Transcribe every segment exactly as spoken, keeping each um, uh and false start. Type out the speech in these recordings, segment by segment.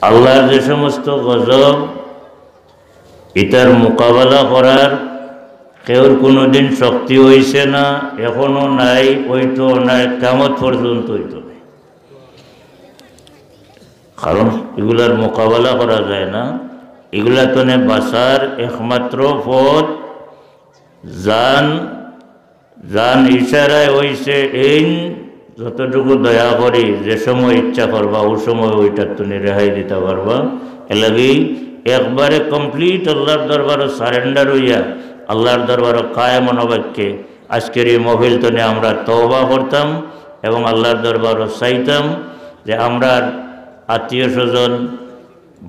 আল্লাহর যে সমস্ত গজব, ইতার মোকাবেলা করার কেউর কোনোদিন শক্তি অইছে না, এখনো নাই, অইতো নাই, কিয়ামত পর্যন্ত অইতো নাই। কারণ ইগুলার মোকাবেলা করা যায় না। ইগুলা তনে বাঁচার একমাত্র পথ জান, জান ইশারায় অইছে এইন, যতটুকু দয়া করি, যে সময় ইচ্ছা করবা, অউ সময় অইটার তনে রেহাই দিতা পারবা। এরলাগি একবারে complete আল্লাহর দরবারো surrender অইয়া, আল্লাহর দরবারো কায়েম মনোবাক্যে আজকের ই মহফিল তনে আমরা তওবা করতাম এবং আল্লাহর দরবারো চাইতাম যে আমরার আত্মীয় স্বজন,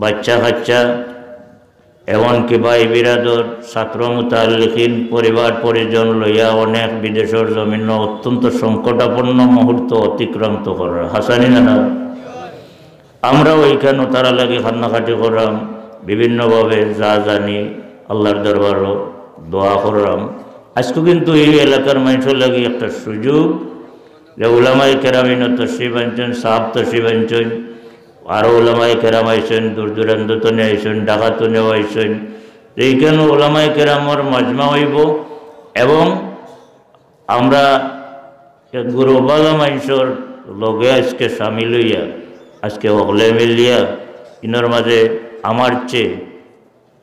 বাচ্চা কাচ্চা, এমনকি ভাই বিরাদর, ছাত্র মুতাআল্লিকিন, পরিবার পরিজন লইয়া অনেক বিদেশর জমিনো অত্যন্ত সংকটাপন্ন মুহূর্ত অতিক্রান্ত করার। হাছা নি না? আমরাও ইখানো তারার লাগি কান্নাকাটি কররাম, বিভিন্নভাবে যা জানি আল্লাহর দরবারো দোয়া কররাম। আজকে কিন্তু ই এলাকার মানষর লাগি একটা সুযোগ যে উলামায়ে কেরাম ইনো তশরিফ আনছইন, সাব তশরিফ আনছইন, আরো উলামায়ে কেরাম আইছইন, দূর দূরান্ত তনে আইছইন, ঢাকা তনেও আইছইন। যে ইখানো উলামায়ে কেরামর মাজমা অইবো এবং আমরা এক গুরু বালা মানষর লগে আজকে শামিল অইয়া, আজকে হকলে মিলিয়া ইনোর মাঝে আমার চেয়ে,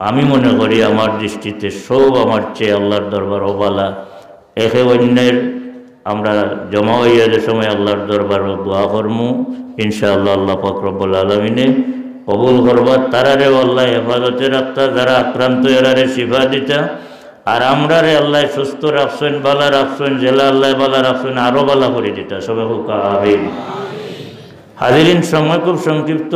আমি মনে করি আমার দৃষ্টিতে সব আমার চেয়ে আল্লাহর দরবারো বালা। একে অইন্যের আমরা জমা অইয়া যে সময় আল্লাহর দরবারো দোয়া করমু, ইনশাআল্লাহ আল্লাহ পাক রব্বুল আলামিনে কবুল করবা। তারারেও আল্লাহ হেফাজতে রাখতা, যারা আক্রান্ত এরারে শিফা দিতা, আর আমরারে আল্লাহ সুস্থ রাখছইন, বালা রাখছইন, যেলা আল্লাহ বালা রাখছইন, আরো বালা করি দিতা। সবে কউক্কা আমিন। হাজিরিন, সময় খুব সংক্ষিপ্ত,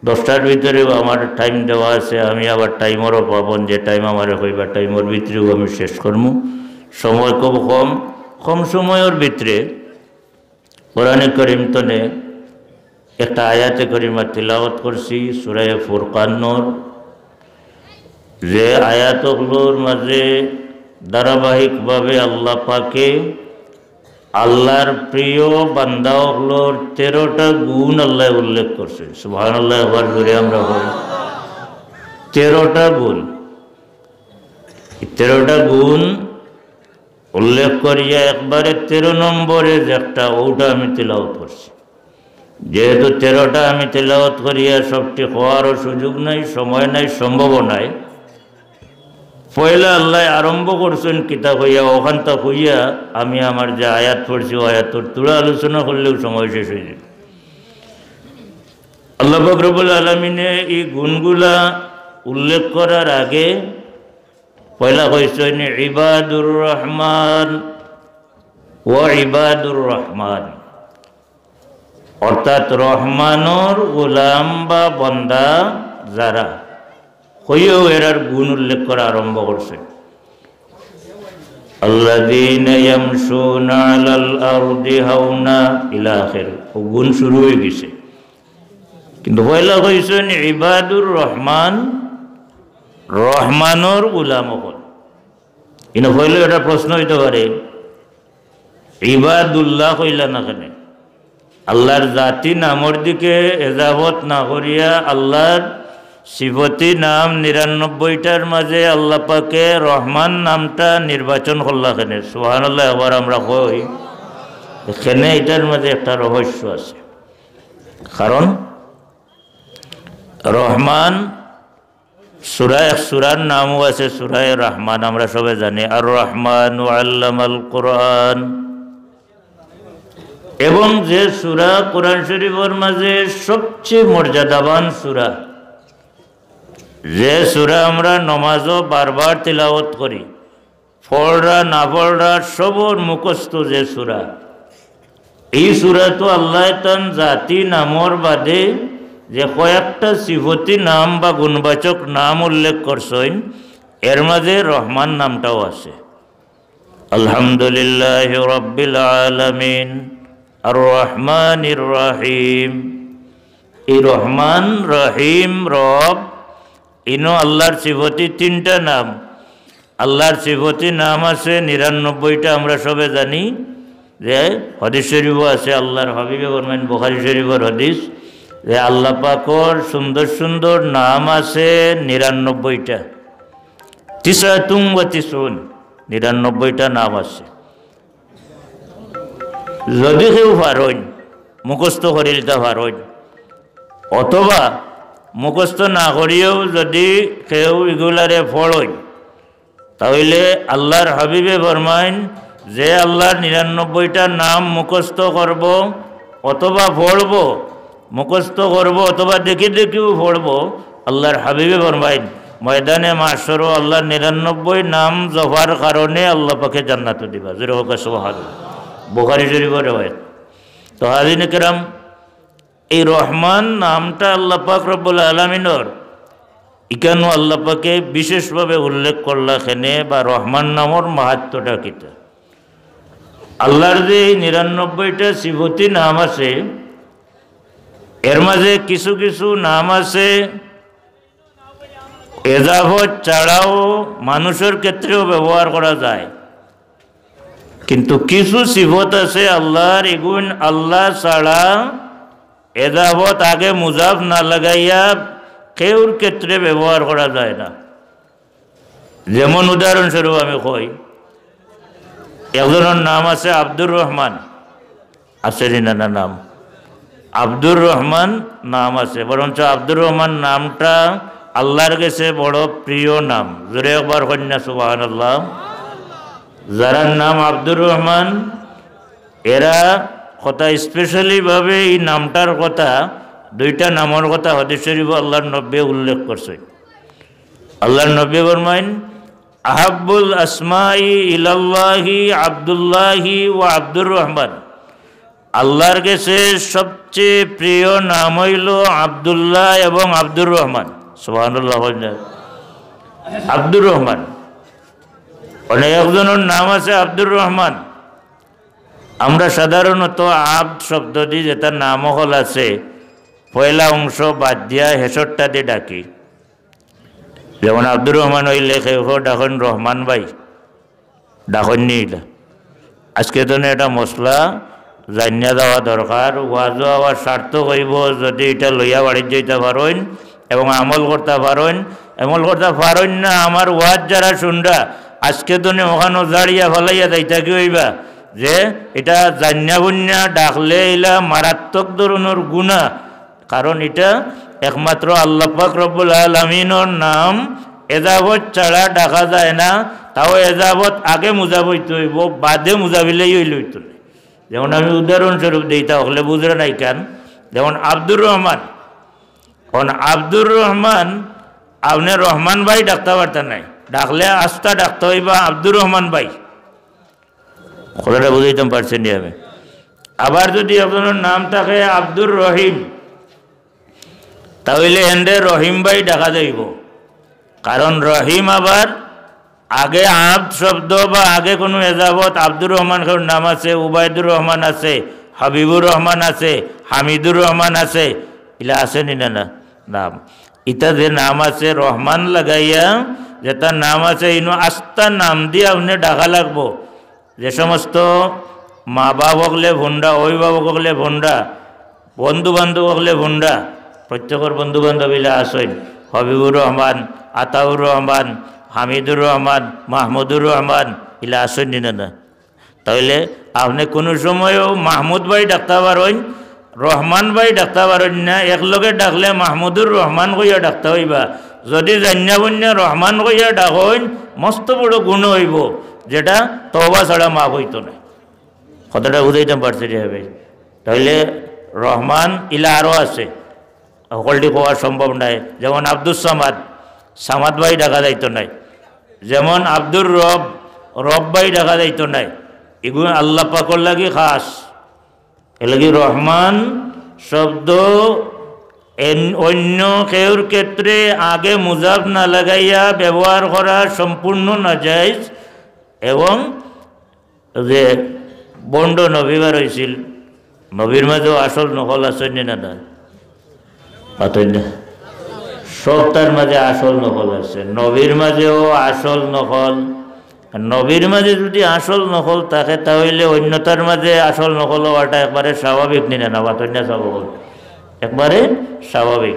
দশটার ভিতরেও আমার টাইম দেওয়া আছে, আমি আবার টাইমরও পাবন, যে টাইম আমারে কইবা টাইমর ভিতরেও আমি শেষ করমু। সময় খুব কম, কম সময়র ভিতরে কোরআনে করিম তনে একটা আয়াতে করিমা তিলাওয়াত করছি, সূরা ফুরকানর, যে আয়াত অকলর মাঝে ধারাবাহিকভাবে আল্লাহ পাকে আল্লাহর প্রিয় বান্দা অকলর তেরোটা গুণ আল্লাহ উল্লেখ করছে। সুবহানাল্লাহ, একবার জোরে আমরা কই। তেরোটা গুণ, এই তেরোটা গুণ উল্লেখ করিয়া একবারে তেরো নম্বরে যে একটা, ওটা আমি তিলাওয়াত করছি। যেহেতু তেরোটা আমি তিলাওয়াত করিয়া সবটি কওয়ারও সুযোগ নাই, সময় নাই, সম্ভবও নাই, পয়লা আল্লাহ আরম্ভ করছইন কিতা কইয়া, ওখানতা কইয়া আমি আমার যে আয়াত পড়ছি, ও আয়াতর থুড়া আলোচনা করলেও সময় শেষ অইযাইবো। আল্লাহ পাক রব্বুল আলামিনে এই গুণগুলা উল্লেখ করার আগে পয়লা কইছইন ইবাদুর রহমান, ও ইবাদুর রহমান, অর্থাৎ রহমানর গোলাম বা বন্দা যারা, কইয়াউ এরার গুণ উল্লেখ করা আরম্ভ করছে। আল্লাযীনা ইয়ামশুনা আলাল আরদি হাওনা ইলা আখির। ও গুণ শুরু অইগেছে। কিন্তু পয়লা কইছইন ইবাদুর রহমান, রহমানর গোলাম অকল। ইনো পয়লা একটা প্রশ্ন অইতে পারে, ইবাদুল্লাহ কইলা না কেনে? আল্লাহর জাতি নামর দিকে এজাবত না করিয়া আল্লাহর সিফতি নাম নিরানব্বইটার মাঝে আল্লাহ পাকে রহমান নামটা নির্বাচন করলা কেনে? সুবহানাল্লাহ, একবার আমরা কই। এখানে এটার মাঝে একটা রহস্য আছে। কারণ রহমান সূরা, এক সূরার নামও আছে সূরায়ে রহমান, আমরা সবে জানি, আর রহমান আল্লামাল কোরআন। এবং যে সূরা কোরআন শরীফর মাঝে সবচেয়ে মর্যাদাবান সূরা, যে সূরা আমরা নমাজও বারবার তিলাওয়াত করি, পড়রা না পড়রা সবর মুখস্থ যে সূরা, এই সূরা তো আল্লাহ তান জাতি নামর বাদে যে কয়েকটা সিফতি নাম বা গুণবাচক নাম উল্লেখ করছইন, এর মাঝে রহমান নামটাও আছে। আলহামদুলিল্লাহি রাব্বিল আলামিন, আর রহমানির রহিম। এই রহমান, রহিম, রব, ইনো আল্লাহর সিফতি তিনটা নাম। আল্লাহর সিফতি নাম আছে নিরানব্বইটা, আমরা সবে জানি যে হাদিস শরীফও আছে, আল্লাহর হাবিবে ফরমাইন, বুখারী শরীফর হাদিস, যে আল্লাহ পাকর সুন্দর সুন্দর নাম আছে নিরানব্বইটা, তিসআতুন ওয়া তিসউন, নিরানব্বইটা নাম আছে। যদি কেউ পারইন, মুখস্থ করিলিতা পারইন, অথবা মুখস্থ না করিয়াও যদি কেউ ইগুলারে পড়ইন, তাইলে আল্লাহর হাবিবে ফরমাইন, যে আল্লাহর নিরানব্বইটা নাম মুখস্থ করব অথবা পড়ব, মুখস্থ করব অথবা দেখি দেখিও পড়ব, আল্লাহর হাবিবে ফরমাইন, ময়দানে মাশরও আল্লাহর নিরানব্বই নাম জপার কারণে আল্লাহ পাকে জান্নাত দিবা। জোরে কউক্কা সুবহানাল্লাহ। বুখারী শরীফর রেওয়ায়াত। তো হাজিরিনে কেরাম, এই রহমান নামটা আল্লাহ পাক রব্বুল আলামিনর, ইখানও আল্লাহ পাকে বিশেষভাবে উল্লেখ করলা কেনে বা রহমান নামর মাহাত্ম্যটা কিতা। আল্লাহর যে এই নিরানব্বইটা সিফতি নাম আছে, এর মাঝে কিছু কিছু নাম আছে এজাবত ছাড়াও মানুষর ক্ষেত্রেও ব্যবহার করা যায়, কিন্তু কিছু সিফত আছে আল্লাহর, ইগুন আল্লাহ ছাড়া এজাবত আগে মুজাফ না লাগাইয়া কেউর ক্ষেত্রে ব্যবহার করা যায় না। যেমন উদাহরণস্বরূপ আমি কই, একজনর নাম আছে আব্দুর রহমান, আছে নি না, না নাম? আব্দুর রহমান নাম আছে, বরঞ্চ আব্দুর রহমান নামটা আল্লাহর গেছে বড় প্রিয় নাম। জোরে একবার কইন না সুবহানাল্লাহ। যারার নাম আব্দুর রহমান, এরা কথা specially ভাবে এই নামটার কথা, দুইটা নামর কথা হাদিস শরীফো আল্লাহর নবী উল্লেখ করছে। আল্লাহর নবী ফরমাইন, "আহাব্বুল আসমাই ইলাল্লাহি আব্দুল্লাহি ওয়া আব্দুর রহমান।" আল্লাহর গেছে সবচেয়ে প্রিয় নাম অইলো আব্দুল্লাহ এবং আব্দুর রহমান। সুবহানাল্লাহ বলেন। আব্দুর রহমান। অনেক একজনর নাম আছে আব্দুর রহমান। আমরা সাধারণত আব্দ শব্দ দি যেটা নাম অকল আছে, পয়লা অংশ বাদ দিয়া হেশরটা দি ডাকি। যেমন আব্দুর রহমান অইলে কেউ কেউ ডাকইন রহমান ভাই, ডাকইন নি ইলা। আজকে তো না, এটা মসলা জানিয়া দেওয়া দরকার। ওয়াজও আবার সার্থক অইবো, যদি এটা লইয়া বাড়িত যাইতা পারইন এবং আমল করতা পারইন। আমল করতা পারইন না, আমার ওয়াজ যারা শুনরা, আজকে তো না ওখানো জাড়িয়া ফালাইয়া যাইতা কি অইবা, যে এটা জানিয়া বুনিয়া ডাকলে ইলা মারাত্মক ধরনর গুনা। কারণ ইটা একমাত্র আল্লাহ পাক রব্বুল আলামিনর নাম, এজাবত ছাড়া ডাকা যায় না, তাও এজাবত আগে মুজাব অইতে অইবো, বাদে মুজাব অইলেই অইল অইতো না। যেমন আমি উদাহরণস্বরূপ দেইতা, অকলে বুঝরা নাইখান, যেমন আব্দুর রহমান, অখন আব্দুর রহমান, আপনে রহমান ভাই ডাকতা পারতা নায়, ডাকলে আস্তা ডাকতা অইবা আব্দুর রহমান ভাই। কথাটা বুঝাইতাম পারছি নি আমি? আবার যদি আপনার নাম থাকে আব্দুর রহিম, তাইলে এনরে রহিম ভাই ডাকা যাইবো, কারণ রহিম আবার আগে আব্দ শব্দ বা আগে কোনো এজাবত আব্দুর রহমান কেউর নাম আছে, উবাইদুর রহমান আছে, হাবিবুর রহমান আছে, হামিদুর রহমান আছে, ইলা আছে নি না, না? নাম, ইটা যে নাম আছে রহমান লাগাইয়া, যেটা নাম আছে ইনো আস্তা নাম দিয়া আপনে ডাকা লাগবো। যে সমস্ত মা বাপ অকলে ভুন্ডা, অভিভাবক অকলে ভুন্ডা, বন্ধু বান্ধব অকলে ভুন্ডা, প্রত্যেকর বন্ধু বান্ধব ইলা আছইন, হবিবুর রহমান, আতাউর রহমান, হামিদুর রহমান, মাহমুদুর রহমান, ইলা আছইন নি না, না? তাইলে আপনে কোনো সময়ও মাহমুদ ভাই ডাকতা পারইন, রহমান ভাই ডাকতা পারইন না, একলগে ডাকলে মাহমুদুর রহমান কইয়া ডাকতা অইবা। যদি জানিয়া বুনিয়া রহমান কইয়া ডাকইন, মস্ত বড় গুনা অইবো, যেটা তওবা ছাড়া মাফ অইতো না। কথাটা বুঝাইতাম পারছি নি ভাই? তাইলে রহমান ইলা আরো আছে, হকলটি কওয়া সম্ভব নায়। যেমন আব্দুস সামাদ, সামাদ ভাই ডাকা যাইতো নায়। যেমন আব্দুর রব, রব ভাই ডাকা যাইতো নায়। ইগুন আল্লাহ পাকর লাগি খাস। এর লাগি রহমান শব্দ এন-, অন্য কেউর ক্ষেত্রে আগে মুজাফ না লাগাইয়া ব্যবহার করা সম্পূর্ণ নাজায়েজ এবং যে ভণ্ড নবী বার অইছিল, নবীর মাঝেও আসল নকল আছে নি না, না? মাতইন না। সবতার মাঝে আসল নকল আছে, নবীর মাঝেও আসল নকল। আর নবীর মাঝে যদি আসল নকল থাকে, তাহলে অন্যতার মাঝে আসল নকল হওয়াটা একবারে স্বাভাবিক নি না, না? মাতইন না, স্বাভাবিক। একবারে স্বাভাবিক।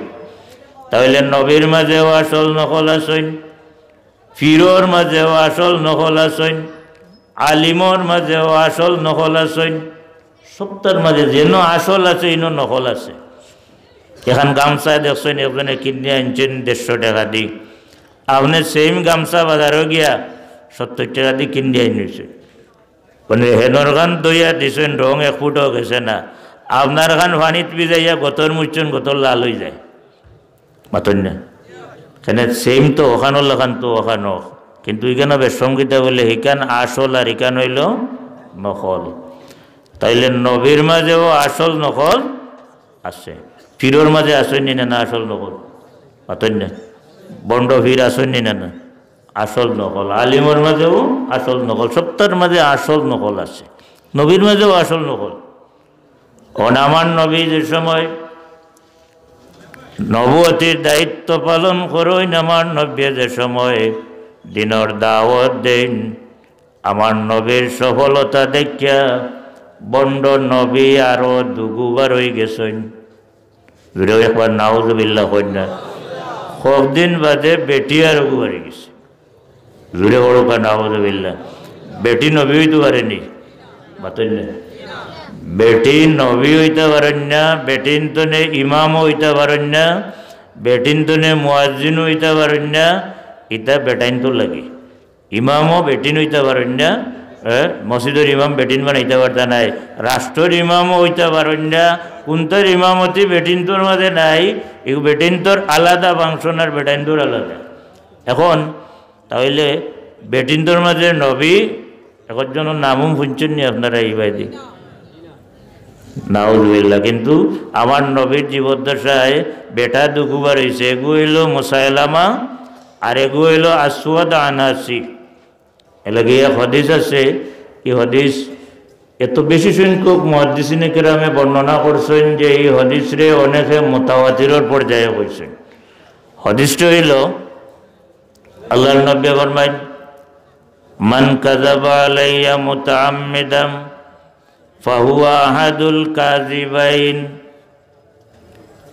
তাইলে নবীর মাঝেও আসল নকল আছইন, পীরর মাঝেও আসল নকল আছইন, আলিমর মাঝেও আসল নকল আছইন। সবটার মাঝে যেন আসল আছে, ইনো নকল আছে। এখান গামছা দেখছইন, একজনে কিনিয়া আনছইন দেড়শো টেকা দি, আপনে same গামছা বাজারো গিয়া সত্তইর টেকা দি কিনিয়া আনছইন। মানে, হেনর খান ধইয়া দিছইন, রং এক ফুটও গেছে না। আপনার খান পানিত ভিজাইয়া গতর মুছছইন, গতর লাল অইযায়। মাতইন না? কেনে same তো অখানর লাখান তো অখানো। কিন্তু ইখান বেশকম কিতা বলে, হিখান আসল আর ইখান অইলো নকল। তাইলে নবীর মাঝেও আসল নকল আছে। পীরর মাঝে আছইন নি না, না আসল নকল? মাতইন না? ভন্ড পীর আছইন নি না, না? আসল নকল। আলিমর মাঝেও আসল নকল, সবটার মাঝে আসল নকল আছে। নবীর মাঝেও আসল নকল। অখন আমার নবী যে সময় নবুয়তির দায়িত্ব পালন করইন, আমার নবী যে সময় দিনর দাওয়াত দেইন, আমার নবীর সফলতা দেখিয়া ভন্ড নবী আরো দুগু বারই গেছইন। জুরে একবার নাউজুবিল্লাহ কইন না। কতদিন বাদে বেটি আরগু বারই গেছে। জুরে কউক্কা নাউজুবিল্লাহ। বেটি নবী অইতো পারে নি? মাতইন না। বেটি নবী অইতা পারইন না, বেটিন তনে ইমামও অইতা পারইন না, বেটিন তনে মুয়াজ্জিনও অইতা পারইন না, ইতা বেটাইন্তর লাগি। ইমামও বেটিন অইতা পারইন না, এ, মসজিদর ইমাম বেটিন বানাইতা পারতা নায়, রাষ্ট্রর ইমামও অইতা পারইন না, কুন্তার ইমামতি বেটিন্তর মাঝে নাই, ইগু বেটিন্তর আলাদা function আর বেটাইন্তর আলাদা। অখন তাইলে বেটিন্তর মাঝে নবী, একজনর নামও হুনছইন নি আপনারা ই বায়দি? নাউজুবিল্লাহ। কিন্তু আমার নবীর জীবদ্দশায় বেটা দুগু বারইছে, এগু অইলো মুসাইলামা, আর এগু অইলো আসওয়াদ আনাসি। এর লাগি এক হাদিস আছে, ই হাদিস এত বেশি সংখ্যক মুহাদ্দিসিনে কেরামে বর্ণনা করছইন যে ই হাদিসরে অনেকে মুতাওয়াতিরর পর্যায়ে কইছইন। হাদিসটা অইলো, আল্লাহর নবী ফরমাইন, "মান কাযাবা আলাইয়া মুতাআম্মিদান ফাহুয়া আহাদুল কাযিবাইন।"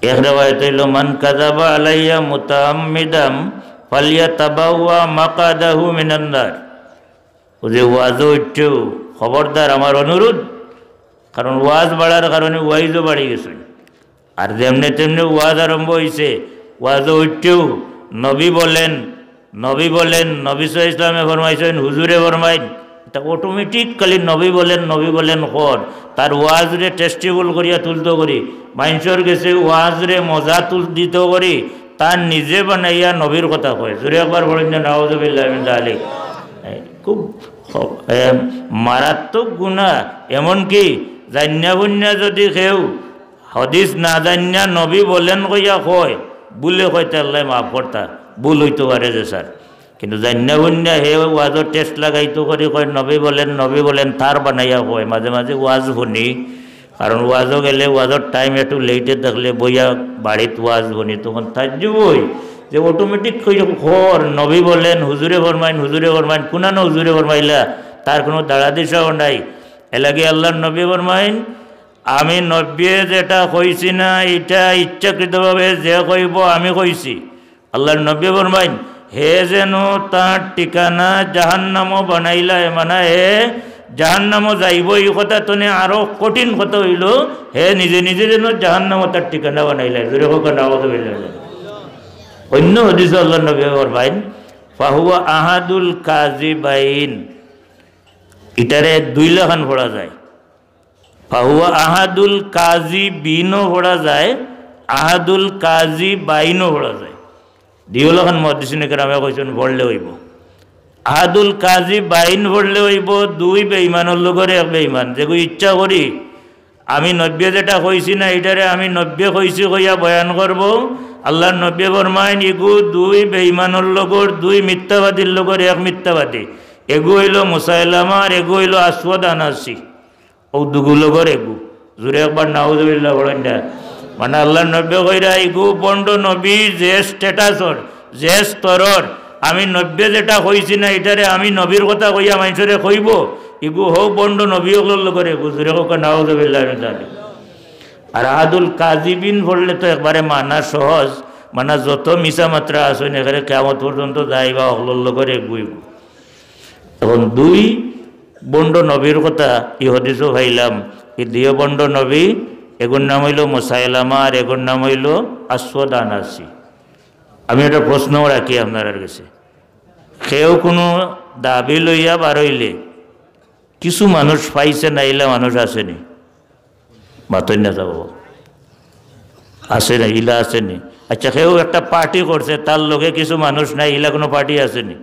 এক রেওয়ায়েত অইলো, "মান কাযাবা আলাইয়া মুতাআম্মিদান ফালইয়াতাবাওয়া মাকআদাহু মিনান নার।" অউ যে ওয়াজো উঠেও, খবরদার, আমার অনুরোধ, কারণ ওয়াজ বাড়ার কারণে ওয়াইজও বাড়ি গেছে। আর যেমনে তেমনে ওয়াজ আরম্ভ অইছে, ওয়াজো উঠেও নবী বলেন, নবী বলেন, নবী সাল্লাল্লাহু আলাইহি ওয়াসাল্লামে ফরমাইছইন, হুজুরে ফরমাইন, ইতা automatic খালি নবী বলেন, নবী বলেন কর। তার ওয়াজরে testify করিয়া তুলতো করি, মাইনষর গেছে ওয়াজরে মজা তুল দিতো করি, তার নিজে বানাইয়া নবীর কথা কয়। জুরে একবার পড়ইন না, নাউজুবিল্লাহ মিন যালিক। এ, খুব খ-, এ, মারাত্মক গুনাহ। এমনকি জাইন্না বুইন্না যদি কেউ হাদিস না জানিয়া নবী বলেন কইয়া কয়, ভুলে কয়, তে আল্লায় মাফ করতা, ভুল অইতো পারে যে স্যার। কিন্তু জানিয়া হুনিয়া হে ওয়াজর test লাগাইতো করি কয়, নবী বলেন, নবী বলেন, তার বানাইয়া কয়। মাঝে মাঝে ওয়াজ হুনি, কারণ ওয়াজো গেলে ওয়াজর time একটু late-এ থাকলে বইয়া বাড়িত ওয়াজ হুনি, তখন তাজ্জুব অই যে automatic কই কর, নবী বলেন, হুজুরে ফরমাইন, হুজুরে ফরমাইন, কুনানো হুজুরে ফরমাইলা, তার কুনু দাঁড়া দিশাও নাই। এর লাগি আল্লাহর নবী ফরমাইন, আমি নবীয়ে যেটা কইছি না, ইটা ইচ্ছাকৃতভাবে যে কইবো আমি কইছি। আল্লাহর নবী ফরমাইন, হে যেন তার ঠিকানা জাহান্নামো বানাইলায়, মানে হে জাহান্নামো যাইবো। ই কথা তনে আরো কঠিন কথা অইলো, হে নিজে নিজে যেন জাহান্নামো তার ঠিকানা বানাইলায়। জোরে কউক্কা, নাউজুবিল্লাহ। অন্য হাদিসো আল্লাহর নবী ফরমাইন, ফাহুয়া আহাদুল কাযিবাইন, ইটারে দুই লাখান পড়া যায়। ফাহুয়া আহাদুল কাযিবিনও পড়া যায়, আহাদুল কাযিবাইনও পড়া যায়। দুইও লাখান মুহাদ্দিসিনে কেরামে কইছইন পড়লে অইবো। আহাদুল কাযিবাইন পড়লে অইবো, দুই বেঈমানর লগর এক বেঈমান। যেগু ইচ্ছা করি আমি নবীয়ে যেটা কইছি না, ইটারে আমি নবীয়ে কইছি কইয়া বয়ান করবো। আল্লাহর নবীয়ে ফরমাইন, ইগু দুই বেঈমানর লগর, দুই মিথ্যাবাদীর লগর এক মিথ্যাবাদী। এগু অইলো মুসাইলামা আর এগু অইলো আসওয়াদ আনাসি। অউ দুগু লগর এগু। জোরে একবার নাউজুবিল্লাহ পড়ইন না। মানে আল্লাহর নবীয়ে কইরা, ইগু ভন্ড নবী যে status-র, যে স্তরর, আমি নবীয়ে যেটা কইছি না, ইটারে আমি নবীর কথা কইয়া মাইনষরে কইবো, ইগু হউ ভন্ড নবী অকলর লগর এগু। জোরে কউক্কা, নাউজুবিল্লাহ মিন যালিক। আর আহাদুল কাযিবিন পড়লে তো একবারে মানা সহজ, মানা যত মিছা মাতরা আছইন, একেবারে কিয়ামত পর্যন্ত যাইবা অকলর লগে এক অইবো। এখন দুই ভন্ড নবীর কথা ই হাদিসো পাইলাম, ই দুইও ভন্ড নবী, এগুর নাম অইলো মুসাইলামা আর এগুর নাম অইলো আসওয়াদ আনাসি। আমি একটা প্রশ্ন রাখি আপনারার গেছে, কেউ কুনু দাবি লইয়া বারইলে কিছু মানুষ পাইছে না, ইলা মানুষ আছেনি? মাতইন না তো বাবা। আছে না, ইলা আছেনি? আচ্ছা, কেউ একটা পার্টি করছে, তার লগে কিছু মানুষ নাই, ইলা কুনু পার্টি আছেনি?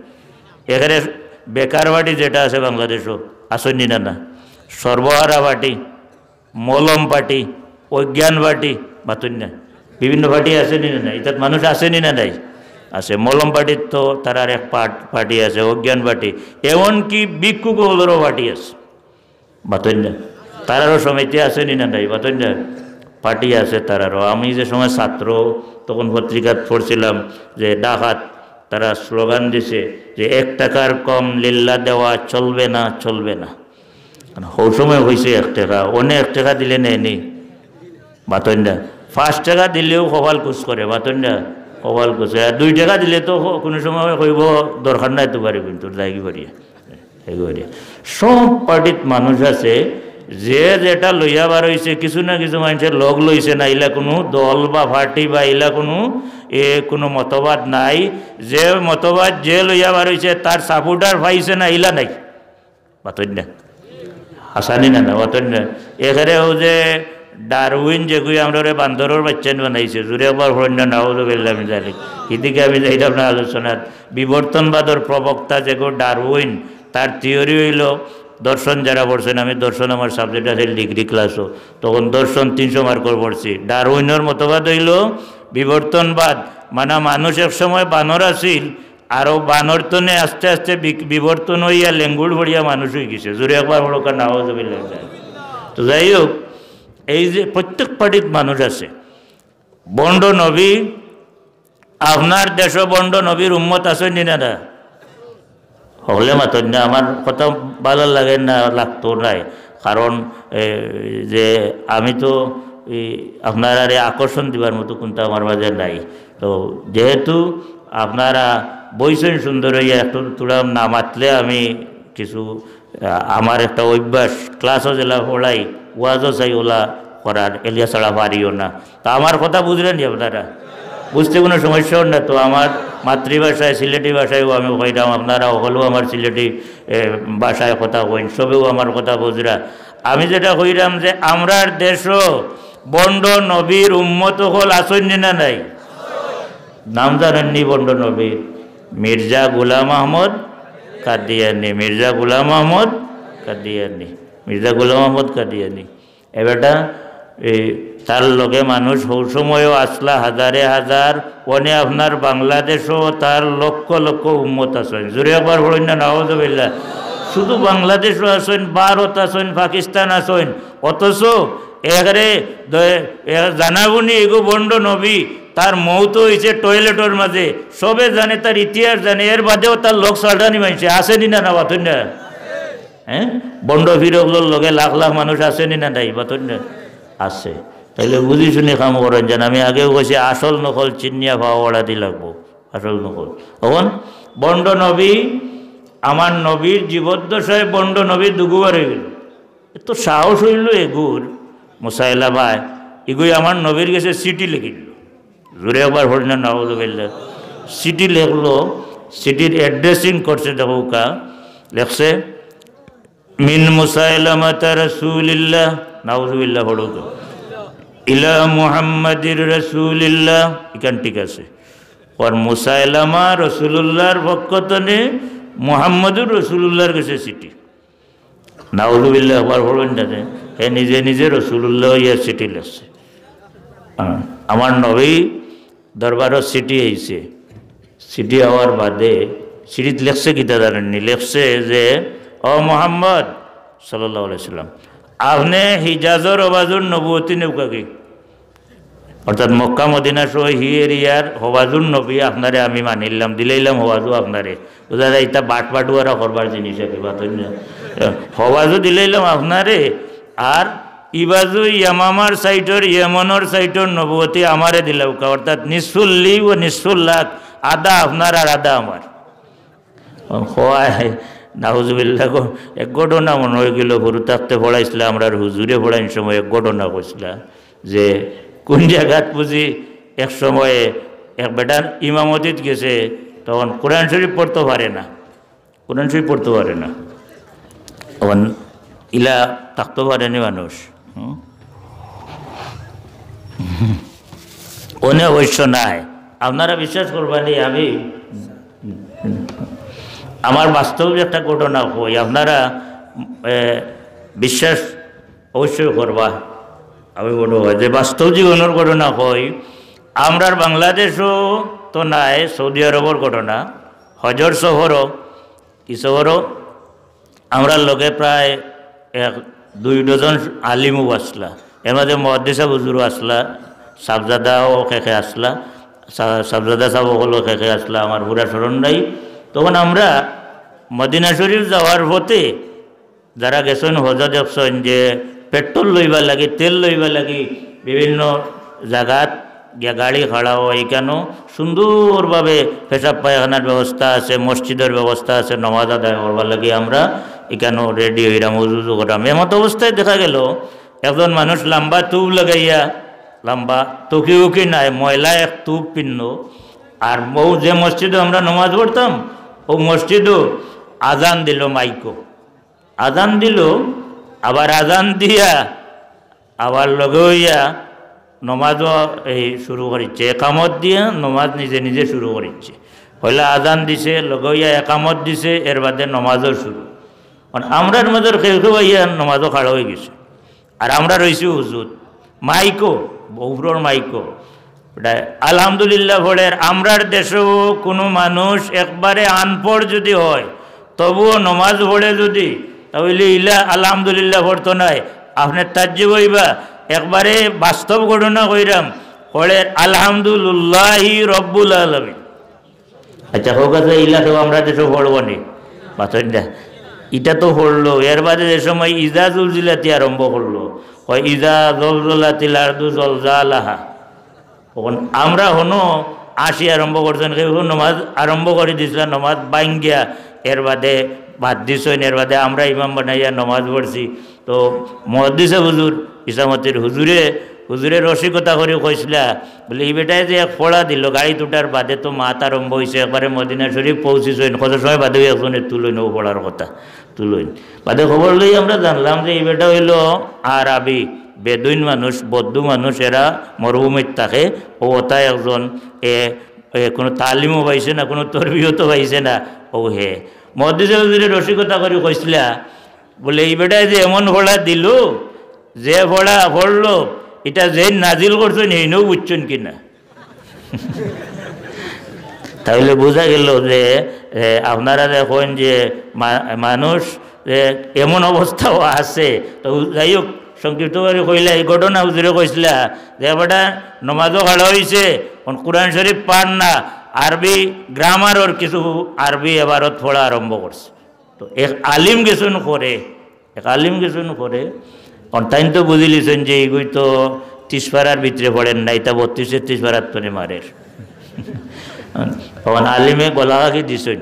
একেবারে বেকার পার্টি যেটা আছে বাংলাদেশো, আছেনি না? না, সর্বহারা পার্টি, মলম পার্টি, অজ্ঞান পার্টি, মাতইন না। বিভিন্ন পার্টি আছেনি না নাই? ইতাত মানুষ আছেনি না নাই? আছে। মলম পার্টির তো তারার এক পার্ট-, পার্টি আছে, অজ্ঞান পার্টি, এমনকি ভিক্ষুক অকলরও পার্টি আছে। মাতইন না। তারারও সমিতি আছেনি না নাই? মাতইন না। পার্টি আছে তারারও। আমি যে সময় ছাত্র, তখন পত্রিকাত পড়ছিলাম যে ঢাকাত তারা স্লোগান দিছে যে এক টাকার কম লিল্লা দেওয়া চলবে না, চলবে না। মানে, হউ সময় অইছে এক টাকা, অনে এক টাকা দিলে নেয়নি। মাতইন না। পাঁচ টাকা দিলেও কপাল কুচ করে, মাতইন না, কপাল কুচ করে। আর দুই টাকা দিলে তো ক-, কুনু সময় কইবো, "দরকার নাই তুমার, কিন্তু যাইগি করিয়া।" এগুলি। সব পার্টিত মানুষ আছে, যে যেটা লইয়া বারইছে, কিছু না কিছু মানষে লগ লইছে না, ইলা কুনু দল বা পার্টি বা ইলা কুনু, এ, কুনু মতবাদ নাই। যে মতবাদ যে লইয়া বারইছে, তার সাপোর্টার পাইছে না, ইলা নাই। মাতইন না। হাছানি না, না, মাতইন না। একেবারে অউ যে ডারউইন যেগুই আমরারে বান্দরর বাইচ্চাইন বানাইছে, জুরে একবার পড়ইন না, নাউজুবিল্লাহ মিন জালিক। হিদিকে আমি যাইতাম না আলোচনাত। বিবর্তনবাদর প্রবক্তা যেগু ডারউইন, তার থিওরি অইলো, দর্শন যারা পড়ছইন, আমি দর্শন আমার সাবজেক্ট আছিল ডিগ্রি ক্লাসো, তখন দর্শন তিনশো মার্কর পড়ছি। ডারউইনর মতবাদ অইলো বিবর্তনবাদ, মানে মানুষ এক সময় বানর আছিল, আর অউ বানর তনে আস্তে আস্তে বি-, বিবর্তন অইয়া লেঙ্গুড় পড়িয়া মানুষ অইগেছে। জুরে একবার পড়উক্কা, নাউজুবিল্লাহ। তো যাই হোক, এই যে প্রত্যেক পার্টিত মানুষ আছে, ভন্ড নবী, আপনার দেশো ভন্ড নবীর উম্মত আছইন নি না? হকলে মাতইন না, আমার কথা ভালা লাগে না, লাগতো নায়। কারণ, এ, যে আমি তো এই আপনারারে আকর্ষণ দিবার মতো কুন্তা আমার মাঝে নাই। তো যেহেতু আপনারা বইছইন সুন্দর অইয়া, একটু থুড়া না মাতলে আমি কিছু আহ, আমার একটা অভ্যাস, ক্লাসো যেলা পড়াই, ওয়াজও চাই ওলা করার, এলিয়া ছাড়া পারিও না। তা আমার কথা বুঝরা নি আপনারা? বুঝতে কুনু সমস্যা অর না তো? আমার মাতৃভাষায়, সিলেটি ভাষায়ও আমি কইরাম, আপনারা হকলেও আমার সিলেটি, এ, ভাষায় কথা কইন, সবেও আমার কথা বুঝরা। আমি যেটা কইরাম যে আমরার দেশো ভন্ড নবীর উম্মত হকল আছইন নি না নাই? নাম জানইন নি ভন্ড নবীর? মির্জা গোলাম আহমদ কাদিয়ানি, মির্জা গোলাম আহমদ কাদিয়ানি, মির্জা গোলাম আহমদ কাদিয়ানি। এ বেটা, এই তার লগে মানুষ হউ সময়ও আছলা হাজারে হাজার, অনে আপনার বাংলাদেশো তার লক্ষ লক্ষ উম্মত আছইন। জুরে একবার পড়ইন না, নাউজুবিল্লাহ। শুধু বাংলাদেশো আছইন, ভারত আছইন, পাকিস্তান আছইন, অথচ একেবারে দ-, এ জানাবনি এগু ভন্ড নবী, তার মউত অইছে টয়লেটর মাঝে, সবে জানে, তার ইতিহাস জানে, এর বাদেও তার লগ ছাড়রা নি মানষে, আছইন নি না, না, মাতইন না? হ্যাঁ, ভন্ড ফির অকলর লগে লাখ লাখ মানুষ আছইন নি না নাই, মাতইন না? আছে। তাইলে বুঝি শুনি কাম করইন যেন। আমি আগেও কইছি, আসল নকল চিনিয়া পাওয়া অড়াদি লাগবো, আসল নকল। অখন ভন্ড নবী, আমার নবীর জীবদ্দশায় ভন্ড নবী দুগুবার অইগেল। এত সাহস অইলো এগুর, মুসাইলামায়, ইগুই আমার নবীর গেছে চিঠি লেখিল। জুরে একবার পড়ইন না, নাউজুবিল্লাহ। চিঠি লেখলো, চিঠির অ্যাড্রেসিং করছে, দেখউক্কা, লেখছে, "মিন মুসাইলামাতা রাসূলিল্লাহ", নাউজুবিল্লাহ পড়উক্কা, "ইলা মুহাম্মাদির রাসূলিল্লাহ", ইখান ঠিক আছে। আর মুসাইলামা রসুলুল্লাহর পক্ষ তনে মুহাম্মদুর রসুলুল্লাহর গেছে চিঠি। নাউজুবিল্লাহ, একবার পড়ইন না যে, হে নিজে নিজে রসুলুল্লাহ অইয়া চিঠি লেখছে। আ-, আমার নবী দরবারো চিঠি আইছে। চিঠি আওয়ার বাদে চিঠিত লেখছে কিতা জানইন নি? লেখছে যে, "ও মোহাম্মদ সাল্লাল্লাহু আলাইহি সাল্লাম, আপনে হিজাজর হবাজুর নবুয়তি নেউক্কা কি?" অর্থাৎ মক্কা মদিনা সহ হি এরিয়ার হবাজুর নবী আপনারে আমি মানিলাম, দিলাইলাম হবাজু আপনারে। বুঝা যায়, ইতা বাটপাটুয়ারা করবার জিনিস আর কি, মাতইন না? হবাজু দিলাইলাম আপনারে, আর ইবাজু ইয়ামামার সাইটর, ইয়েমনর সাইটর নবুয়তি আমারে দিলাউক্কা, অর্থাৎ নিসফুল লি ওয়া নিসফুল লাক, আধা আপনার আর আধা আমার। কয়, নাউজুবিল্লাহ গো, এক ঘটনা মনো অইগেলো, হুরু থাকতে পড়াইছলা, আমরার হুজুরে পড়াইন সময় এক ঘটনা কইছলা যে কুন জাগাত বুঝি এক সময়ে এক বেটার ইমামতিত গেছে, তখন কোরআন শরীফ পড়তো পারে না, কোরআন শরীফ পড়তো পারে না, তখন ইলা থাকতো পারেনি মানুষ। হুম? অনে অবশ্য নাই। আপনারা বিশ্বাস করবা নি, আমি আমার বাস্তব একটা ঘটনা কই, আপনারা, এ, বিশ্বাস অবশ্যই করবা। আমি মনে হয় যে বাস্তব জীবনর ঘটনা কই, আমরার বাংলাদেশও তো নাই, সৌদি আরবর ঘটনা, হজর সফরও, ই সফরও আমরার লগে প্রায় এক দুই ডজন আলিমও আছলা, এর মাঝে মুহাদ্দিস সাব হুজুরও আছলা, সাবজাদাও কে কে আছলা, সা-, সাবজাদা সাব অকলও কে কে আছলা, আমার পুরা স্মরণ নাই। তখন আমরা মদিনা শরীফ যাওয়ার পথে যারা গেছইন হজো দেখছইন যে পেট্রোল লইবার লাগি, তেল লইবার লাগি বিভিন্ন জাগাত গিয়া গাড়ি খাড়া অয়, ইকানো সুন্দরভাবে পেশাব পায়খানার ব্যবস্থা আছে, মসজিদর ব্যবস্থা আছে, নমাজ আদায় করবার লাগি আমরা ইকানো রেডি অইরাম, উজু উজু করাম। এমত অবস্থায় দেখা গেলো একজন মানুষ লাম্বা তুপ লাগাইয়া, লাম্বা টুকি উকি নাই, ময়লা এক তুপ পিন্দো, আর অউ যে মসজিদো আমরা নমাজ পড়তাম, অউ মসজিদো আজান দিলো মাইকো। আজান দিলো, আবার আজান দিয়া আবার লগে অইয়া নমাজও এই শুরু করিচ্ছে, একামত দিয়া নমাজ নিজে নিজে শুরু করিচ্ছে। পয়লা আজান দিছে, লগে অইয়া একামত দিছে, এর বাদে নমাজও শুরু। কারণ আমরার মাঝর কেউ কেউ আইয়া নমাজও খাড়া অইগেছে, আর আমরা রইছি উজুত। মাইকো, বউফরর মাইকো, ওটা আলহামদুলিল্লাহ পড়ের। আমরার দেশেও কোনো মানুষ একবারে আনপড় যদি হয়, তবুও নমাজ পড়ে যদি, তাহলে ইলা আলহামদুলিল্লাহ পড়তো নায়। আপনে তাজ্জুব অইবা, একবারে বাস্তব ঘটনা কইরাম, পড়ের আলহামদুলিল্লাহি রব্বুল আলামিন। আচ্ছা, হোক আছে, ইলা তো আমরা দেশে পড়বো নি, বাতইন না। ইটা তো পড়লো, এর বাদে যে সময় ইজা জুলজিলাতি আরম্ভ করলো, হয় ইজা জলজলাতিল আরদু জলজালাহা। তখন আমরা হনো আসি আরম্ভ করছেন, কেউ কেউ নমাজ আরম্ভ করি দিছিলা, নমাজ ভাঙ্গিয়া এর বাদে বাদ দিছইন, এর বাদে আমরা ইমাম বানাইয়া নমাজ পড়ছি। তো মুহাদ্দিসে হুজুর, ইসামতির হুজুরে, হুজুরে রসিকতা করি কইছিলা, বলে, "ই বেটায় যে এক ফড়া দিল, গাড়িত উঠার বাদে তো মাত আরম্ভ অইছে, একবারে মদিনা শরীফ পৌঁছিছইন, কত সময় বাদে একজনে তুলইন, অউ ফড়ার কথা তুলইন।" বাদে খবর লই আমরা জানলাম যে ই বেটা অইলো আরবি, বেদুইন মানুষ, বদ্দু মানুষ, এরা মরুভূমিত থাকে। অউ অতা একজন, এ, এ, কোনো তালিমও পাইছে না, কোনো তরবিয়তও পাইছে না, অউ হে। মুহাদ্দিসে হুজুরে রসিকতা করি কইছিলা, বলে, "ই বেটায় যে এমন ফড়া দিল, যে ফড়া পড়লো, ইটা যে নাজিল করছইন, হেইনও বুঝছইন কি না?" তাইলে বুঝা গেল যে, এ, আপনারা যে কইন যে মা-, মানুষ যে এমন অবস্থাও আছে, তো যাই হোক, সংক্ষিপ্ত করি কইলা, ই ঘটনা হুজুরে কইছিলা যে বেটা নমাজও খাড়া অইছে, অখন কোরআন শরীফ পার না, আরবি গ্রামারর কিছু আরবি এবারত পড়া আরম্ভ করছে। তো এক আলিম গেছইন করে, এক আলিম গেছইন করে, কারণ তাইন তো বুঝিলিছইন যে ইগুই তো তিসপাড়ার ভিতরে পড়ের না, ইতা বত্রিশ তেত্রিশ পাড়ার তনে মারের। তখন আলিমে গলা খাকি দিছইন,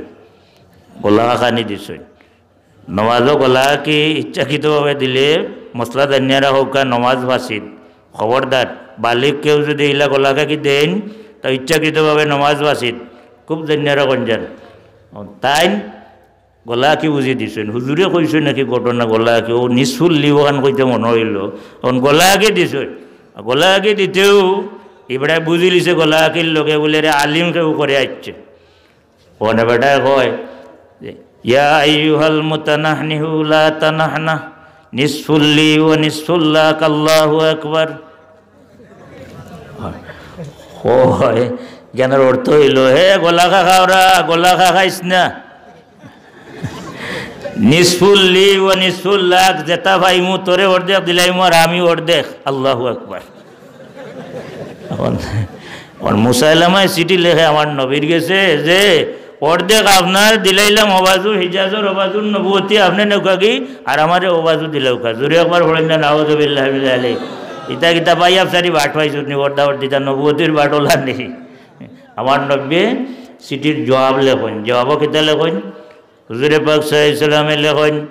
গলা খানি দিছইন। নমাজও গলা খাকি ইচ্ছাকৃতভাবে দিলে, মসলা জানিয়া রাখউক্কা, নমাজ ফাসিদ। খবরদার, বালিগ কেউ যদি ইলা গলা খাকি দেইন, তা ইচ্ছাকৃতভাবে নমাজ ফাসিদ। খুব জানিয়া রাখইন যান। তাইন গলা খাকি বুঝি দিছইন, হুজুরে কইছইন নাকি ঘটনা গলা খাকি, অউ নিসফুল লি অখান কইতে মনো অইলো, অখন গলা খাকি দিছইন। গলা খাকি দিতেউ ইবায় বুঝিলিছে গলা খাকির লগে বুলে এরে আলিম কেউ করে আইছে। অনে বেটায় কয় যে, "ইয়া আইয়ুহাল মুতানাহনিহু লা তানাহনাহ, নিসফুল লি ওয়া নিসফুল লাক, আল্লাহু আকবার।" কয়, জ্ঞানর অর্থ অইলো, হে গলা খাকা ওরা, গলা খাকাইস না। নিসফুল লি ওয়া নিসফুল লাক, যেটা পাইমু তোরে অর্ধেক দিলাইমু আর আমি অর্ধেক। আল্লাহু আকবার। অখন, অখন মুসাইলামায় চিঠি লেখে আমার নবীর গেছে যে, অর্ধেক আপনার দিলাইলাম অবাজু, হিজাজর অবাজুর নবুয়তি আপনে নেউকাগি, আর আমারে অবাজু দিলাউকা। জুরে একবার পড়ইন না, নাউজুবিল্লাহি মিন জালিক। ইতা কিতা ভাই আফসারি বাট পাইছইন নি, অর্ধা অর্ধি ইতা নবুয়তির বাট অলা নি। আমার নবীয়ে চিঠির জবাব লেখইন, জবাবো কিতা লেখইন? হুজুরে পাক সাল্লাল্লাহু আলাইহি ওয়াসাল্লামে লেখইন,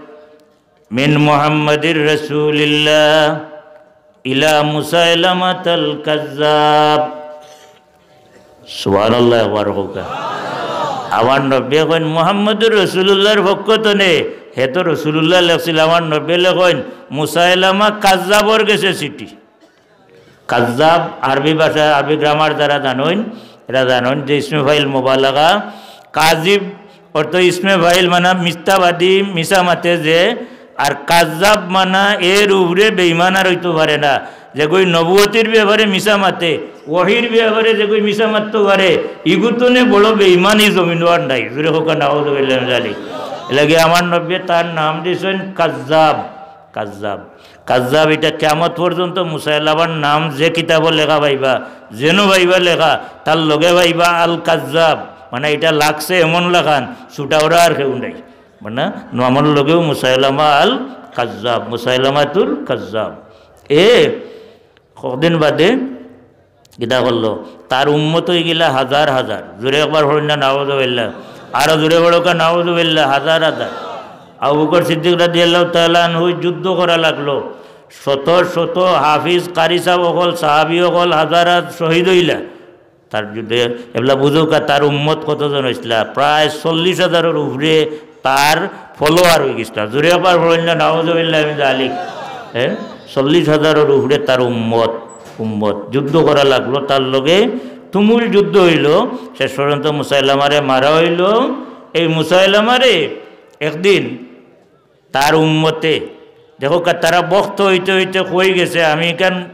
মিন মুহাম্মাদির রাসূলিল্লাহ ইলা মুসাইলামাতাল কাজ্জাব। সুবহানাল্লাহ, একবার কউক্কা। আমার নবীয়ে কইন মুহাম্মাদুর রাসূলুল্লাহর পক্ষ তনে, হে তো রাসূলুল্লাহ লেখছিল, আমার নবীয়ে লেখইন মুসাইলামা কাজ্জাবর গেছে চিঠি। কাজ্জাব আরবি ভাষা, আরবি গ্রামার যারা জানইন, এরা জানইন যে ইসমে ফাইল মুবালাগা, কাজিব অর্থ ইসমে ফাইল মানে মিথ্যাবাদী, মিছা মাতে যে, আর কাজ্জাব মানে এর উপরে বেঈমান আর অইতো পারে না। যেগই নবুয়তির ব্যাপারে মিছা মাতে, ওহির ব্যাপারে যেগই মিছা মাততো পারে, ইগু তনে বড় বেঈমান ই জমিনো আর নাই। জুরে কউক্কা নাউজুবিল্লাহি মিন জালিক। এরলাগি আমার নবীয়ে তার নাম দিছইন কাজ্জাব, কাজ্জাব। কাজ্জাব, ইটা কিয়ামত পর্যন্ত মুসাইলামার নাম যে কিতাবো লেখা পাইবা, যেনো পাইবা লেখা, তার লগে পাইবা আল কাজ্জাব। মানে ইটা লাগছে এমন লাখান, ছুটাউরা আর কেউ নাই। মানে নামর লগেউ মুসাইলামা আল কাজ্জাব, মুসাইলামাতুল কাজ্জাব। এ কদিন বাদে কিতা করলো? তার উম্মত অইগেলা হাজার হাজার। জুরে একবার পড়ইন না, নাউজুবিল্লাহ। আরো জুরে পড়উক্কা, নাউজুবিল্লাহ, হাজার হাজার। আবু বকর সিদ্দিক রাদিয়াল্লাহু তাআলা আনহু যুদ্ধ করা লাগলো। শত শত হাফিজ, কারি সাব অকল, সাহাবী অকল হাজার হাজার শহীদ অইলা। তার যুদ্ধে এবলা বুঝউক্কা, তার উম্মত কতজন অইছলা? প্রায় চল্লিশ হাজারর উপরে তার follower অইগেছলা। জুরে একবার পড়ইন না, নাউজুবিল্লাহি মিন জালিক। হ্যাঁ, চল্লিশ হাজারর উপরে তার উম্মত, উম্মত যুদ্ধ করা লাগলো তার লগে, তুমুল যুদ্ধ অইলো। শেষ পর্যন্ত মুসাইলামারে মারা অইলো। এই মুসাইলামারে একদিন তার উম্মতে, দেখউক্কা, তারা বক্ত অইতে অইতে কই গেছে, আমি ইখান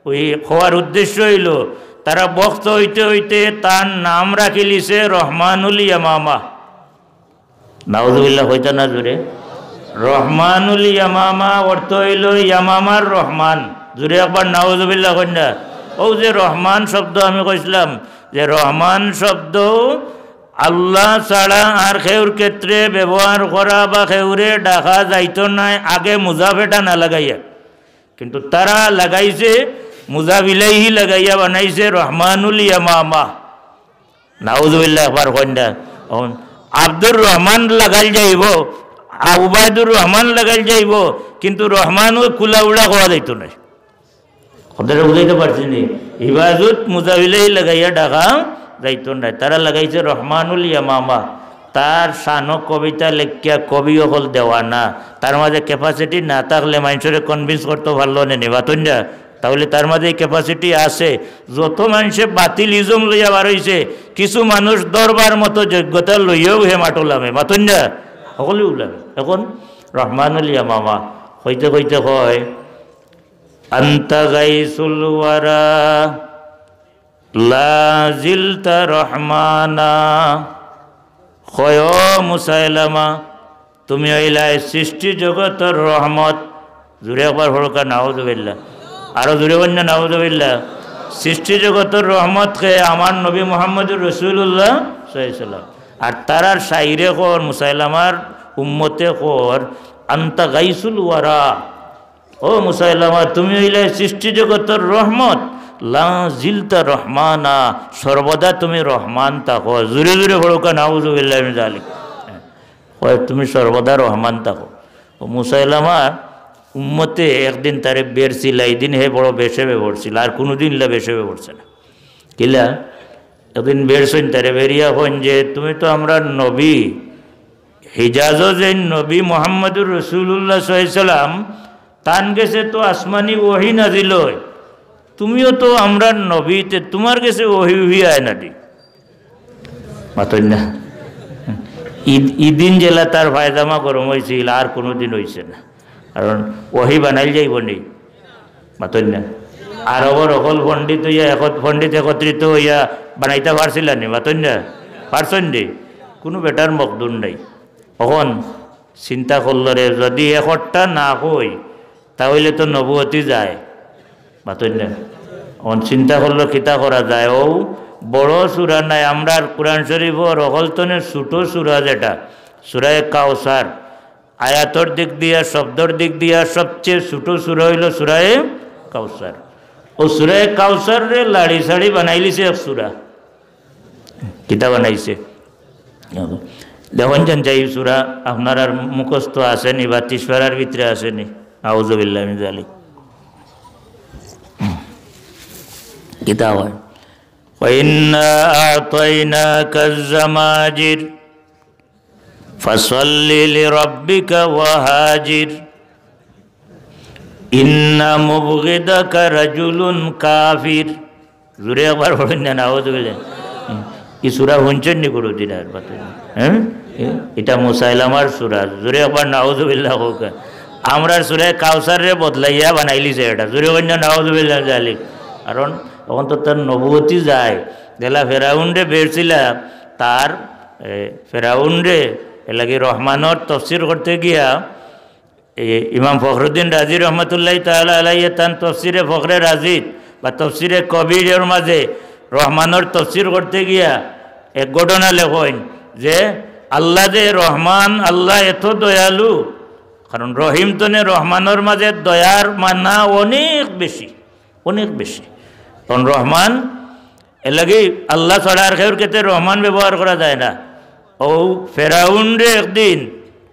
ওই কওয়ার উদ্দেশ্য অইলো, তারা বক্ত অইতে অইতে তার নাম রাখিলিছে রহমানুল ইয়ামামা। নাউজুবিল্লাহ কইতা না জুরে? রহমানুল ইয়ামামা অর্থ অইলো ইয়ামামার রহমান। জুরে একবার নাউজুবিল্লাহ কইন না। অউ যে রহমান শব্দ আমি কইছলাম, যে রহমান শব্দ আল্লাহ ছাড়া আর কেউর ক্ষেত্রে ব্যবহার করা বা কেউরে ডাকা যাইতো নায় আগে মুজাফ ইটা না লাগাইয়া। কিন্তু তারা লাগাইছে, মুজাফ ইলাইহি লাগাইয়া বানাইছে রহমানুল ইয়ামামা। নাউজুবিল্লাহ, একবার কইন না। অখন আব্দুর রহমান লাগাইল যাইবো, আ-, উবাইদুর রহমান লাগাইল যাইবো, কিন্তু রহমান অউ কুলাউড়া কওয়া যাইতো নায়। কথাটা বুঝাইতে পারছি নি? হিফাজত মুজাফ ইলাইহি লাগাইয়া ডাকা যাইতো নায়। তারা লাগাইছে রহমানুল ইয়ামামা। তার শানো কবিতা লেখিয়া কবি অকল দেওয়ানা। তার মাঝে capacity না থাকলে মানষরে convince করতো পারলো নে নি, মাতইন না? তাইলে তার মাঝে এই capacity আছে। যত মানষে বাতিল ইজম লইয়া বার অইছে, কিছু মানুষ দরবার মতো যোগ্যতা লইয়াও হে মাঠো লামে, মাতইন না? হকলেউ লামে। অখন রহমানুল ইয়ামামা কইতে কইতে কয়, আনতা গাইসুল ওয়ারা, লা জিলতা রহমানা। কয়, ও মুসাইলামা, তুমি অইলায় সৃষ্টি জগতর রহমত। জুরে একবার পড়উক্কা, নাউজুবিল্লাহ। আরো জুরে কইন না, নাউজুবিল্লাহ। সৃষ্টি জগতর রহমত কে? আমার নবী মুহাম্মদুর রাসূলুল্লাহ সাল্লাল্লাহু আলাইহি ওয়াসাল্লাম। আর তারার শাইরে কর, মুসাইলামার উম্মতে কর, আনতা গাইসুল ওয়ারা। ও মুসাইলামা, তুমি অইলায় সৃষ্টি জগতর রহমত, লা জিলতা রহমানা, সর্বদা তুমি রহমান থাকো। জুরে জুরে পড়উক্কা, নাউজুবিল্লাহি মিন জালিক। কয়, তুমি সর্বদা রহমান থাকো। ও মুসাইলামার উম্মতে একদিন তারে বেরছিলা, ইদিন হে বড় বেশে বেবরছিল, আর কুনুদিন ইলা বেশে বেবরছে না। কিলা? একদিন বেরছইন তারে, বেরিয়া কইন যে, তুমি তো আমরার নবী, হিজাজো যেইন নবী মুহাম্মদুর রাসূলুল্লাহ সাল্লাল্লাহু আলাইহি ওয়াসাল্লাম, তান গেছে তো আসমানি ওহি নাজিল অয়, তুমিও তো আমরার নবী, তে তুমার গেছে ওহি উহি আয় না দি? মাতইন না। ইদ-, ইদিন যেলা তার পায়জামা গরম অইছিল, আর কুনুদিন অইছে না। কারণ ওহি বানাইল যাইবো নি? মাতইন না। আরবর অকল পণ্ডিত অইয়া, একত-, পণ্ডিত একত্রিত অইয়া বানাইতা পারছিলা নি? মাতইন না। পারছইন নি? কুনু বেটার মকদুর নাই। অখন চিন্তা করলো রে, যদি একটা না কই, তাইলে তো নবুয়তি যায়। মাতইন না। অখন চিন্তা করলো, কিতা করা যায়? অউ বড় সূরা নাই, আমরার কোরআন শরীফর হকলতনে ছোট সূরা যেটা, সূরায়ে কাউসার। আয়াতর দিক দিয়া, শব্দর দিক দিয়া সবচেয়ে ছোট সূরা অইলো সূরায়ে কাউসার। অউ সূরায়ে কাউসাররে লাড়ি-ছাড়ি বানাইলিছে এক সূরা। কিতা বানাইছে? দেখইন যেন চাই সূরা আপনারার মুখস্থ আছে নি বা তিসপারার ভিতরে আছে নি? আউযুবিল্লাহি মিন যালিক। কিতা কয়? وإنا أعطيناك الزماجر فصل لربك وهاجر إن مبغضك رجل كافر। জোরে একবার পড়ইন না, নাউজুবিল্লাহ। ই সূরা হুনছইন নি কুনুদিন আর বাতে? হ্যাঁ? ইটা মুসাইলামার সূরা। জোরে একবার নাউজুবিল্লাহ কউক্কা। আমরার সূরায়ে কাউসাররে বদলাইয়া বানাইলিছে এটা। জোরে কইন না, নাউজুবিল্লাহ জালিক। কারণ অখন তো তার নবুয়তি যায়। যেলা ফেরাউনরে বেরছিলা, তার, এ, ফেরাউনরে, এরলাগি রহমানর তফসির করতে গিয়া, এ, ইমাম ফখরুদ্দিন রাজি রহমতুল্লাহি তাআলা আলাইহি তান তফসিরে ফখরে রাজিত বা তফসিরে কবিরর মাঝে রহমানর তফসির করতে গিয়া এক ঘটনা লেখইন যে আল্লাহ যে রহমান, আল্লাহ এত দয়ালু, কারণ রহিম তনে রহমানর মাঝে দয়ার মানা অনেক বেশি, অনেক বেশি। কারণ রহমান, এরলাগি আল্লাহ ছাড়া আর কেউর ক্ষেত্রে রহমান ব্যবহার করা যায় না। অউ ফেরাউনরে একদিন,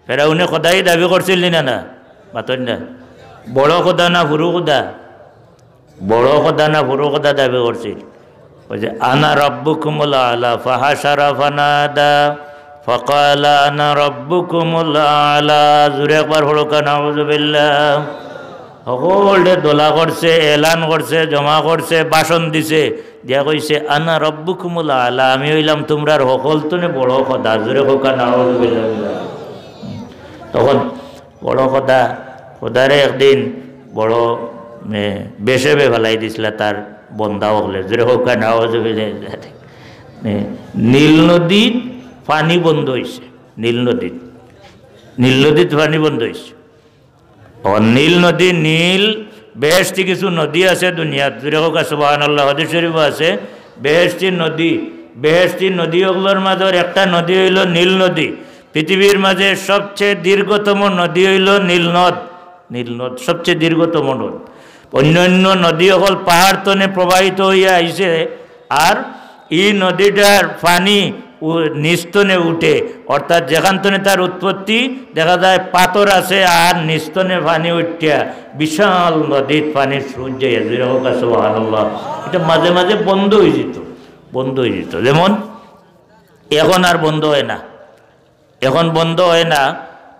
ফেরাউনে খোদাই দাবি করছিল নি না, না? মাতইন না। বড় খোদা না হুরু খোদা? বড় খোদা না হুরু খোদা দাবি করছিল? ওই যে, "আনা রাব্বুকুমুল আলা ফাহাশারা ফানাদা ফাকালা আনা রাব্বুকুমুল আলা।" জোরে একবার পড়উক্কা, নাউজুবিল্লাহ। হকলরে দলা করছে, এলান করছে, জমা করছে, ভাষণ দিছে, দিয়া কইছে, "আনা রাব্বুকুমুল আলা, আমি অইলাম তুমরার হকলতনে বড় খোদা।" জোরে কউক্কা, নাউজুবিল্লাহ। তখন বড় খোদা, খোদারে একদিন বড়, এ, বেশেবে ফালাই দিছিলা তার বন্দা অকলে। জোরে কউক্কা, নাউজুবিল্লাহ। এ, নীল নদীত পানি বন্ধ অইছে, নীল নদীত, নীল নদীত পানি বন্ধ অইছে। অখন নীল নদী, নীল, বেহেশতি কিছু নদী আছে দুনিয়াত, জোরে কউক্কা সুবহানাল্লাহ, হাদিস শরীফো আছে, বেহেশতি নদী, বেহেশতি নদী অকলর মাঝর একটা নদী অইলো নীল নদী। পৃথিবীর মাঝে সবচেয়ে দীর্ঘতম নদী অইলো নীল নদ, নীল নদ সবচেয়ে দীর্ঘতম নদ। অইন্য অইন্য নদী অকল পাহাড় তনে প্রবাহিত অইয়া আইছে, আর ই নদীটার পানি উ-, নিচ তনে উঠে, অর্থাৎ যেখান তনে তার উৎপত্তি, দেখা যায় পাথর আছে, আর নিচ তনে পানি উঠিয়া বিশাল নদীত পানির স্রোত যাইয়া, জোরে কউক্কা সুবহানাল্লাহ। ইটা মাঝে মাঝে বন্ধ অইযিতো, বন্ধ অইযিতো। যেমন অখন আর বন্ধ অয় না, অখন বন্ধ অয় না,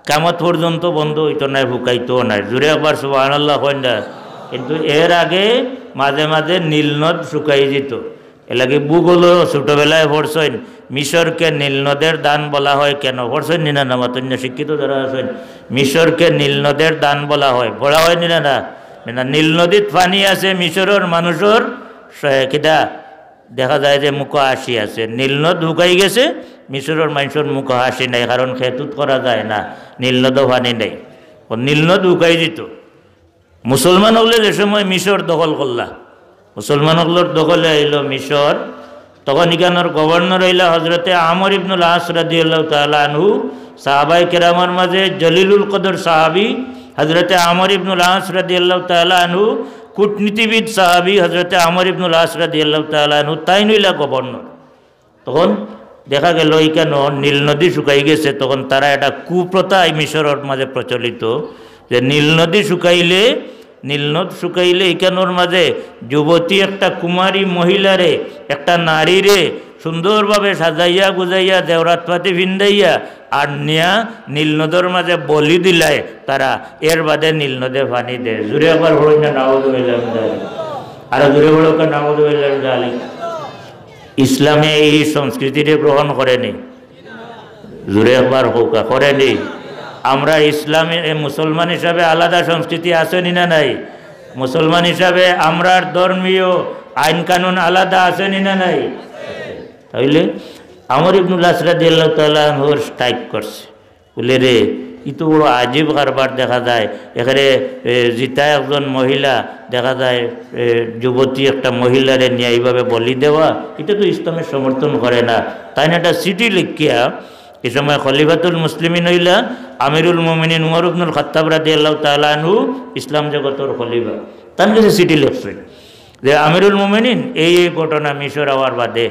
কিয়ামত পর্যন্ত বন্ধ অইতো নায়, হুকাইতো নায়। জোরে একবার সুবহানাল্লাহ কইন না। কিন্তু এর আগে মাঝে মাঝে নীল নদ শুকাই যিতো। এরলাগি ভূগোলো ছোটবেলায় পড়ছইন, "মিশরকে নীল নদের দান বলা হয় কেন?" পড়ছইন নি না, না মাতইন না, শিক্ষিত যারা আছইন, "মিশরকে নীল নদের দান বলা হয়।" পড়া অয় নি না, না? না, নীল নদীত পানি আছে, মিশরর মানুষর স-, কিতা দেখা যায় যে মুখো হাসি আছে। নীল নদ হুকাই গেছে, মিশরর মানষর মুখো হাসি নাই, কারণ খেত উত করা যায় না, নীল নদো পানি নাই। অউ নীল নদ হুকাই যিতো। মুসলমান অকলে যে সময় মিশর দখল করলা, মুসলমান অকলর দখলে আইলো মিশর, তখন ইখানর গভর্নর অইলা হজরতে আমর ইবনুল আস রাদিয়াল্লাহু তাআলা আনহু, সাহাবায়ে কেরামর মাঝে জলিলুল কদর সাহাবী হজরতে আমর ইবনুল আস রাদিয়াল্লাহু তাআলা আনহু, কূটনীতিবিদ সাহাবী হজরতে আমর ইবনুল আস রাদিয়াল্লাহু তাআলা আনহু, তাইন অইলা গভর্নর। তখন দেখা গেল ইখানো নীল নদী শুকাই গেছে, তখন তারা একটা কুপ্রথা এই মিশরর মাঝে প্রচলিত যে নীল নদী শুকাইলে, নীল নদ শুকাইলে ইখানর মাঝে যুবতী একটা কুমারী মহিলারে, একটা নারীরে সুন্দরভাবে সাজাইয়া গুজাইয়া জেওরাত পাতি ফিন্দাইয়া আর নিয়া নীল নদর মাঝে বলি দিলায় তারা, এর বাদে নীল নদে পানি দেয়। জোরে একবার পড়ইন না, নাউজুবিল্লাহ মিন যালিক। আরো জোরে পড়উক্কা, নাউজুবিল্লাহ মিন যালিক। ইসলামে এই সংস্কৃতিরে গ্রহণ করে নি? জোরে একবার কউক্কা, করে নি? আমরা ইসলামে, এ, মুসলমান হিসাবে আলাদা সংস্কৃতি আছে নি না নাই? মুসলমান হিসাবে আমরার ধর্মীয় আইন কানুন আলাদা আছে নি না নাই? তাইলে আমর ইবনুল আস রাদিয়াল্লাহু তাআলা আনহুর স্ট্রাইক করছে। বলে, "রে, ইতো বড় আজীব কারবার দেখা যায়। এখানে, এ, জিতা একজন মহিলা দেখা যায়, এ, যুবতী একটা মহিলারে নিয়া এইভাবে বলি দেওয়া, ইটা তো ইসলামে সমর্থন করে না। তাইন একটা চিঠি লিখিয়া, এই সময় খলিফাতুল মুসলিমিন অইলা আমিরুল মুমিনিন উমর ইবনুল খাত্তাব রাদিয়াল্লাহু তাআলা আনহু, ইসলাম জগতর খলিফা, তান গেছে চিঠি লেখছইন যে, "আমিরুল মুমিনিন, এই এই ঘটনা মিশর আওয়ার বাদে।"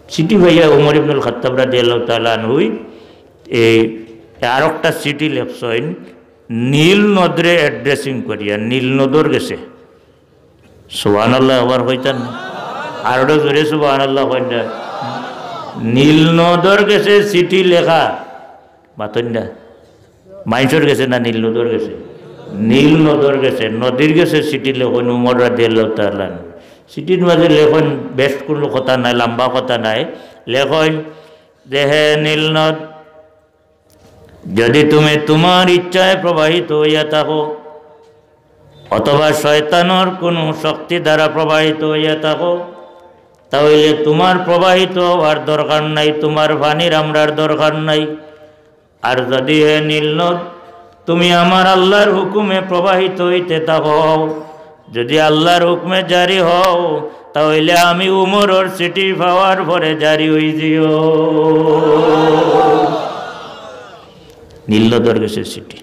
চিঠি পাইয়া উমর ইবনুল খাত্তাব রাদিয়াল্লাহু তাআলা আনহুই এই আরোকটা চিঠি লেখছইন নীল নদরে অ্যাড্রেসিং করিয়া, নীল নদর গেছে। সুবহানাল্লাহ, আবার কইতাম না? আর ওটা জোরে সুবহানাল্লাহ কইন না। নীল নদর গেছে চিঠি লেখা, মাতইন না? মাইনষর গেছে না নীল নদর গেছে? নীল নদর গেছে, নদীর গেছে চিঠি লেখইন উমর রাদিয়াল্লাহু তাআলা আনহু। চিঠির মাঝে লেখইন, বেশ কোনো কথা নাই, লম্বা কথা নাই, লেখইন যে, "হে নীল নদ, যদি তুমি তোমার ইচ্ছায় প্রবাহিত হইয়া থাকো অথবা শয়তানর কোনো শক্তি দ্বারা প্রবাহিত হইয়া থাকো, তা অইলে তোমার প্রবাহিত হওয়ার দরকার নাই, তোমার পানির আমরার দরকার নাই। আর যদি, হে নীল নদ, তুমি আমার আল্লাহর হুকুমে প্রবাহিত হইতে থাকো, যদি আল্লাহর হুকুমে জারি হও, তা অইলে আমি উমরর চিঠি পাওয়ার পরে জারি হই দিও।" নীল নদর গেছে চিঠি।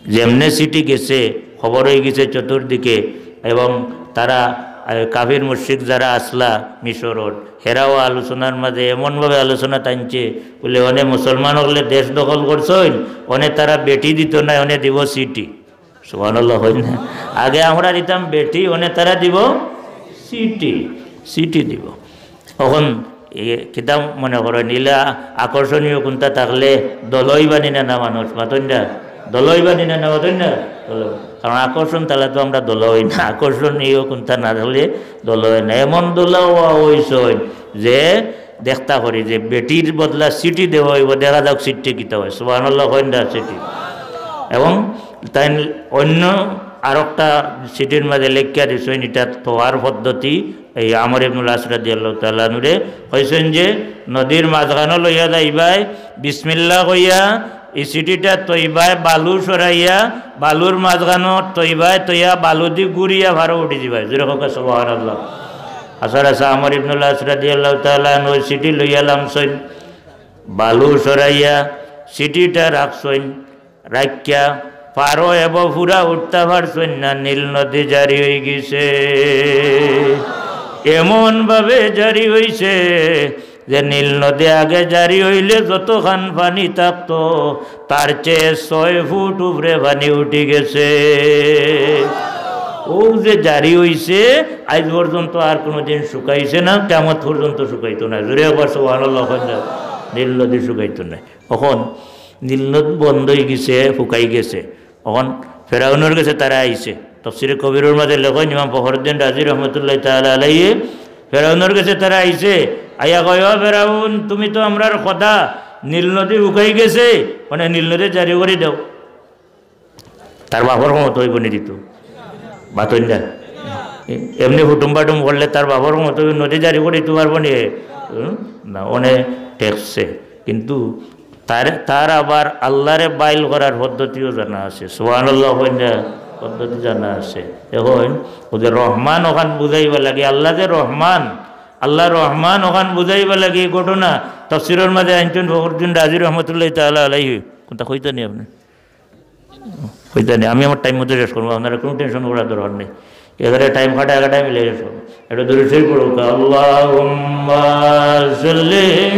যেমনে চিঠি গেছে, খবর হয়ে গেছে চতুর্দিকে, এবং তারা, আহ, কাফির মুশরিক যারা আসলা মিশরর, হেরাও আলোচনার মাঝে এমনভাবে আলোচনা টানছে, বলে, "অনে মুসলমান হকলে দেশ দখল করছইন, অনে তারা বেটি দিত না, অনে দিব চিঠি।" সুবহানাল্লাহ, হয় না? আগে আমরা দিতাম বেটি, অনে তারা দিব চিঠি, চিঠি দিব। অখন এ কিতা মনে করইন, ইলা আকর্ষণীয় কুনটা থাকলে দল অইবা নি না, না মানুষ? মাতইন না, দল অইবা নি না, না মাতইন না? দল অইবা। কারণ আকর্ষণ থাকলে তো আমরা দল অই না, আকর্ষণীয় কুনটা না থাকলে দল অই না। এমন দল অওয়া অইছইন যে দেখতা করি যে বেটির বদলা চিঠি দেওয়া অইবো, দেখা যাউক চিঠি কিতা হয়। সুবহানাল্লাহ কইন না, চিঠি। এবং তাইন অন্য আরোকটা চিঠির মাঝে লেখিয়া দিছইন, ইটা তোয়ার পদ্ধতি, এই আমর ইবনুল আস রাদিয়াল্লাহু তাআলা আনহুরে কইছইন যে, "নদীর মাঝখানো লইয়া যাইবায়, বিসমিল্লাহ কইয়া, এই চিঠিটা তইবায় বালু সরাইয়া, বালুর মাঝখানো তইবায়, তইয়া বালু দি ঘুরিয়া ফারো উঠি দিবায়।" জোরে কউক্কা সুবহানাল্লাহ। আসার আসা আমর ইবনুল আস রাদিয়াল্লাহু তাআলা আনহু চিঠি লইয়া লামছইন, বালু সরাইয়া চিঠিটা রাখছইন, রাখিয়া ফারো এবো ফুরা উঠতা পারছইন না, নীল নদী জারি হই গেছে। এমন ভাবে জারি হইছে যে নীল নদী আগে জারি হইলে যতখান পানি থাকতো, তার চেয়ে ছয় ফুট উপরে পানি উঠি গেছে। ও যে জারি হইছে, আইজ পর্যন্ত আর কোনোদিন শুকাইছে না, কিয়ামত পর্যন্ত শুকাইতো না। জোরে একবার সুবহানাল্লাহ কইন না, নীল নদী শুকাইতো না। অখন নীল নদ বন্ধ হই গেছে, ফুকাই গেছে। অখন ফেরাউনর গেছে তারা আইছে। তফসিরে কবিরর মাঝে লেখইন ইমাম ফখরুদ্দিন রাজি রহমতুল্লাহ তাআলা আলাইহি, ফেরাউনর গেছে তারা আইছে, আইয়া কয়, "ও ফেরাউন, তুমি তো আমরার খোদা, নীল নদী ফুকাই গেছে, মানে নীল নদী জারি করি দাও।" তার বাপর ক্ষমতা অইবো নি দিতো? মাতইন না। এমনি হুটুম বাটুম করলে তার বাপর ক্ষমতা অইবো, নদী জারি করি দিতো পারবো নি? হুম? না, অনে ঠেকছে। কিন্তু তার, তার আবার আল্লাহরে বাইল করার পদ্ধতিও জানা আছে। সুবহানাল্লাহ কইন না, পদ্ধতি জানা আছে। এখন ও যে রহমান অখান বুঝাইবার লাগি, আল্লাহ যে রহমান, আল্লাহ রহমান অখান বুঝাইবার লাগি এই ঘটনা তফসিরর মাঝে আনছইন ফখরুদ্দিন রাজি রহমতুল্লাহ তাআলা আলাইহি। কুনটা কইতা নি আপনে? কইতা নি, আমি আমার টাইম মতো শেষ করবো, আপনারা কোনো টেনশন করার দরকার নেই। এবারে টাইম কাটা, একটা টাইম মিলে শেষ করবো। এটা দূরে সেই পড়ুক, আল্লাহুম্মা সাল্লি